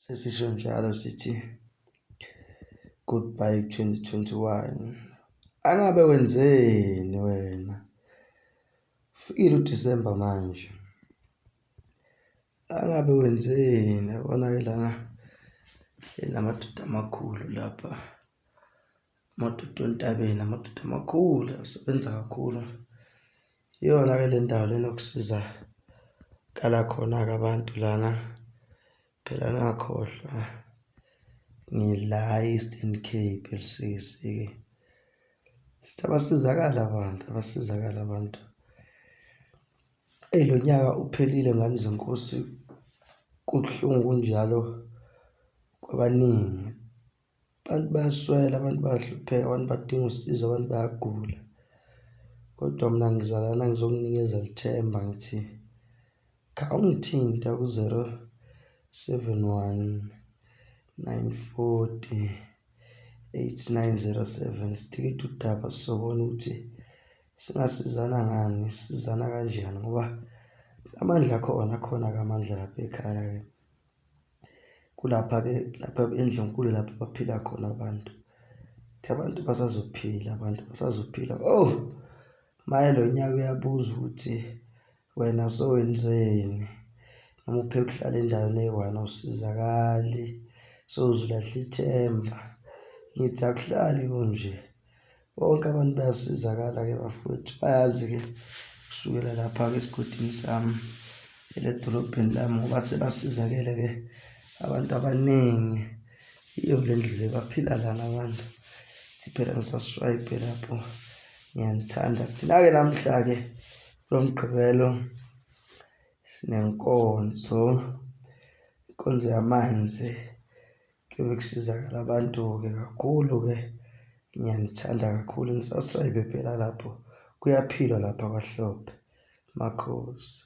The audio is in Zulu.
Sesisho njalo sithi goodbye 2021. Angabe wenzeni wena? Ufikile uDisemba manje. Angabe wenzeni? Yabona-ke lana hleli namadoda amakhulu lapha. Amadoda ontabeni, amadoda amakhulu asebenza kakhulu. Iyona-ke le ndawo lena okusizakala khona-ke abantu lana. Phela ningakhohlwa ngila e-Eastern Cape eLusikisiki. Sithi abasizakale abantu, abasizakale abantu. Eyi lo nyaka uphelile ngane zenkosi, kubuhlungu kunjalo kwabaningi. Abantu bayaswela, abantu bayahlupheka, abantu badinga usizo, abantu bayagula. Kodwa mina ngiza lana ngizokunikeza lithemba ngithi khawungithinte ku-071 940 8907 sidikide udaba sizobona ukuthi singasizana ngani, sisizana kanjani ngoba amandla akhona, akhona-ke amandla lapha ekhaya-ke. Kulapha-ke lapha endlunkulu lapho baphila khona abantu. Ukuthi abantu basazophila, abantu basazophila. Oh, maye lo nyaka uyabuza ukuthi wena sowenzeni noma upheka uhlala endaweni eyi-one awusizakali, sewuze ulahla ithemba. Ngithi akuhlali kunje. Bonke abantu bayasizakala-ke bafowethu, bayazi-ke kusukela lapha-ke esigodini sami edolobheni lami ngoba sebasizakele-ke abantu abaningi. Iyo le ndlela baphila lana abantu. Thi phela ngisaswayipe lapho ngiyanithanda. Thina-ke namhla-ke kulo Mgqibelo sinenkonzo, inkonzo yamanzi. Kuyobe kusizakala abantu-ke kakhulu-ke. Ngiyanithanda kakhulu, ni-subscribe phela lapho. Kuyaphilwa lapha kwaHlophe. Makhosi.